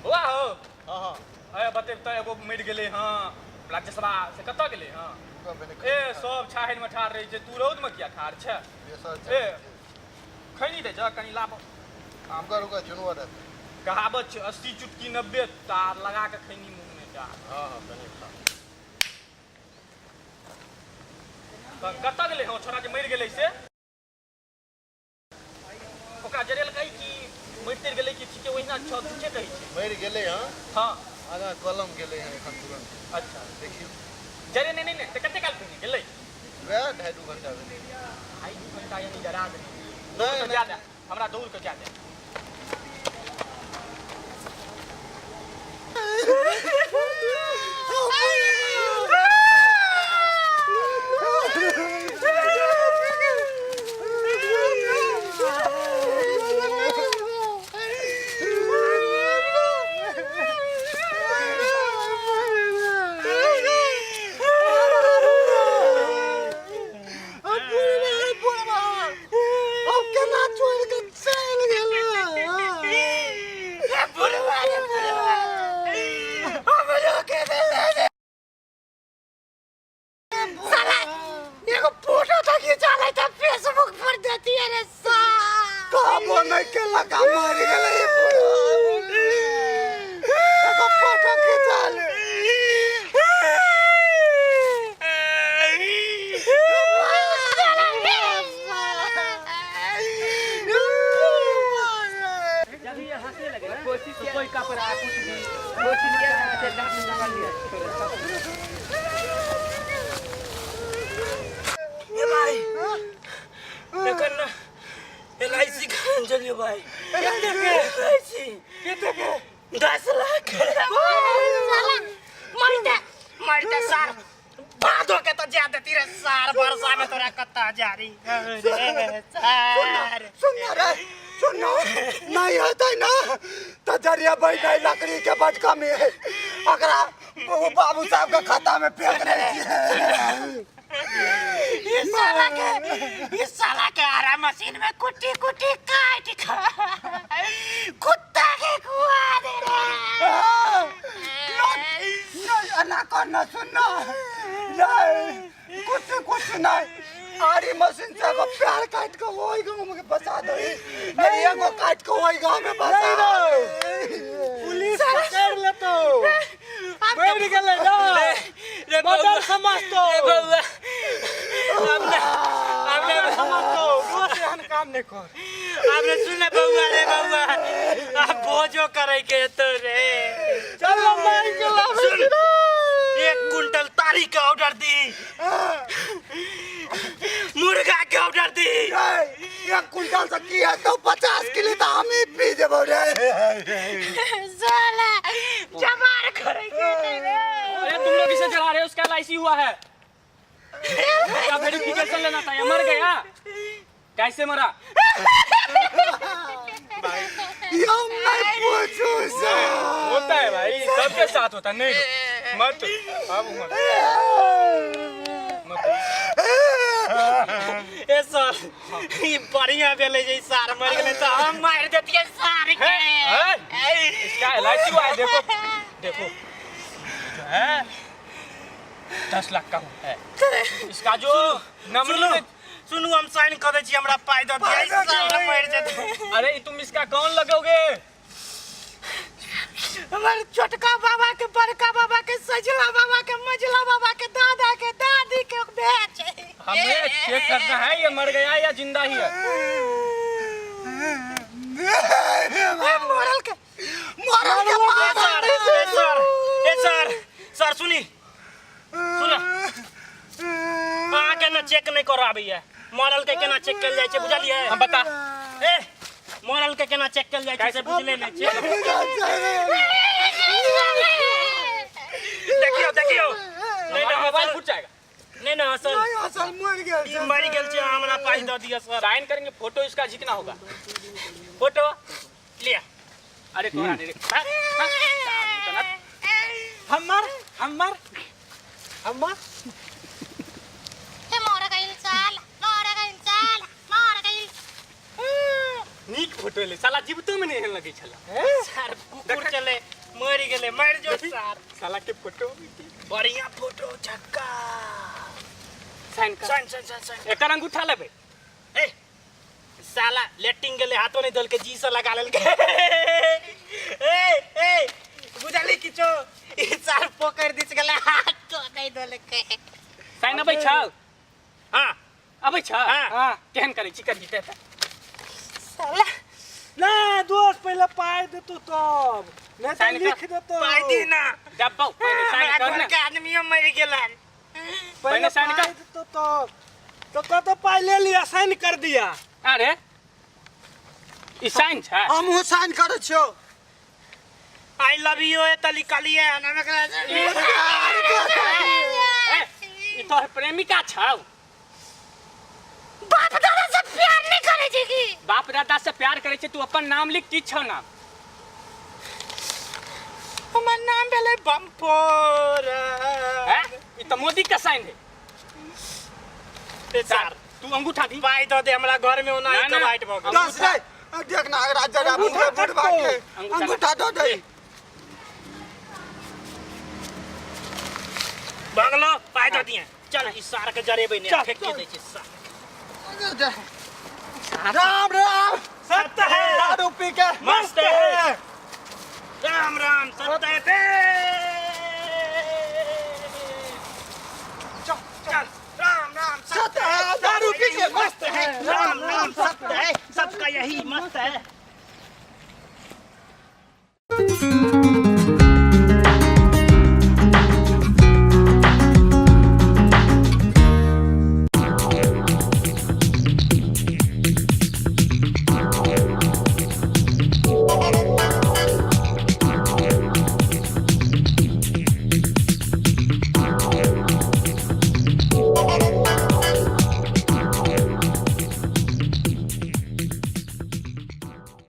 बौआ हो। हाँ हाँ। अरे बतेब तऽ एगो मरि गेलै हँ राजेशवा, से कतऽ गेलै हँ? ए सब छाहरिमे ठाढ़ रहै छै, तू रौदमे किया ठाढ़ छै? ए खैनी दै छ कनि लाब। रुका रुका चुनवा दे। कहावत छै 80 चुटकी 90 तार लगा के खैनी मुँहमे डाल। हाँ हाँ कनि खा। तऽ कतऽ गेलै हँ छोरा जे मरि गेलै से? ओकरा जरेलकै कि मरि तरि गेलै कि ठीके ओहिना छौ झूठे कहै छै? मरि गेलै हँ। हाँ। आगाँ कलम गेलै हँ एखन तुरंत। अच्छा देखियौ। जरे नहि नहि नहि तऽ कते काल पहिने गेलै? वएह 2.5-2 घंटा भेलै। 2.5-2 घंटा यानी जरा देने। नहि जा दे हमरा, दौड़ के जा दे। एगो फोटो तो खिंचा लेता फेसबुक पर देती है रे साला। कहबो नहि केलक आ मरि गेलै ई बुढ़वा। एगो फोटो खिंचा ले। जब ये हंसने लगे ना कोशिश तो कोई कपड़ा कुछ भी कोशिश किया ऐसे दांत निकाल लिया। ए भाई एखन ना एल I C कहाँ चलियो भाई? L I C 10 lakh. मरते मरते सार बादो के तो जा देती रे सार, वर्षा में तोरा कत्ता जा रही रे सार। सुन रे सुन, नहीं होते ना तो जरिया बैठ गई लकड़ी के बड़ कमी है, अगला वो बाबू साहब के खाता में फेंक रहे छियै। इस साला के आरा मशीन में कुटी कुटी काट के कुत्ता के खुआ दे रे। नहीं एना कर ना, सुन ना, नहीं कुछ कुछ नहीं, आरी मशीन से एगो पैर काट के ओहि गाँव में बसा दे, नहीं एगो काट के ओहि गाँव में बसा दे। पुलिस पकड़ लेतो, मरि गेलै ना। रे मदर समझतो रे बउआ, हमने हमने समझतो, रोज एहन काम नहि कर। हमने सुन बउआ रे बउआ, अब भोजो करे के तो रे। चल मारि के लाबै। सुन, 1 कुंटल तारी के ऑर्डर दी, मुर्गा के ऑर्डर दी। 1 कुंटल से की है तो 50 किलो तो हम ही पी जेबो रे। साला जमार करे के रे। अरे तुम लोग इसे जला रहे हो, उसका एल हुआ है, उसका वेरिफिकेशन लेना था। ये मर गया कैसे मरा? ये हम नहीं पूछू से। होता है भाई, सबके साथ होता है। नहीं मत अब मत मत। ए सर ई बढ़िया भेलै जे ई सार मरि गेलै तऽ हम मारि देतियै सार के। है, इसका एल हुआ है, देखो देखो जो है 10 लाख का है इसका जो नमरी सुनू में। सुनू, हम साइन कऽ दै छी, हमरा पाइ दऽ दिअ, ई सार मरि जेतै। अरे तुम इसका कौन लगोगे? हमर छोटका बाबा के, बड़का बाबा के, सजला बाबा के, मझला बाबा के, दादा के, दादी के बेच। हमें चेक करना है ये मर गया या जिंदा ही है। ए, मरल के मरल के ए पास सर, ए सर, ए सर, सर सुनी सुन, अहाँके ने चेक नहि करऽ आबैया मरल के केना चेक कयल जाइ छै, बुझलियै? हम बता। ए मरल के केना चेक कयल जाइ छै से बुझले नहि छै। देखियौ देखियौ, नहि हमारा ने मोबाइल हँसल फूट जाएगा। नहि ने हँसल। नहीं असल मर गेल ई मरि गेल छै, अहाँ हमरा पाइ दऽ दिअ सर। साइन करेंगे, फोटो इसका झिकना होगा। फोटो लिअ। अरे तोरा नहीं रे। हाँ, हाँ, इतना हमर हमर हमर हे मर गइल साला, मर गइल साला, मर गइल। नीक फोटो एलै साला, जीवितो में नहीं एहन लगै छला। सर कुकुर चले। मरि गेलै, मरि जो सार। साला के फोटो। बढ़िया फोटो झक्का। साइन कर। Sign sign sign sign. एकर अंगूठा लेबै। ए साला लेटिंग गेलै, हाथो नहि धोलकै, जी से लगा लेलकै। ए ए बुझली किछो, ई सार पोखरि दिस गेलै, हाथ तो नहि धोलकै। साइन अबै छौ? हाँ। अबै छौ? हाँ। हाँ, केहन करै छी करी ते। साला ना दोस्त, पहिले पाइ देतौ तब, नहीं तो साइन कर। लिख देतौ। पाइ दी ना। डब्बौ पहिने साइन हमरा कर घर ने। के आदमियो मरि गेलन। पहिले पहिले साइन पाइ कर। देतौ तब। तो कतौ पाइ ले लिया, साइन कर दिया। अरे ई साइन छै? हमहूँ साइन करै छियौ। I love U एतऽ लिखलियै हन एकरा। ए, ई तोहर प्रेमिका छौ? बाप दादा से प्यार नहीं करे छी की? बाप दादा से प्यार करै छै। तू अपन नाम लिख, की छौ नाम? हमर नाम भेलै बमफोर। हैं, ई तऽ मोदी के साइन है। सर। तू अंगूठा दी। पाइ दऽ दे, हमरा घर में ओना ना, ना। कबाइट भऽ गेल। दस रे, देख ना एकरा जरा अंगूठा बुढ़ बुढ़बा के। अंगूठा। अंगूठा दऽ दे। भऽ गेलौ, पाइ दऽ दिहे। चल, ई सार के जरेबै नहि, फेंक के दै छै सार। राम राम सत्य है। दारू पी के मस्त है। राम राम सत्य है।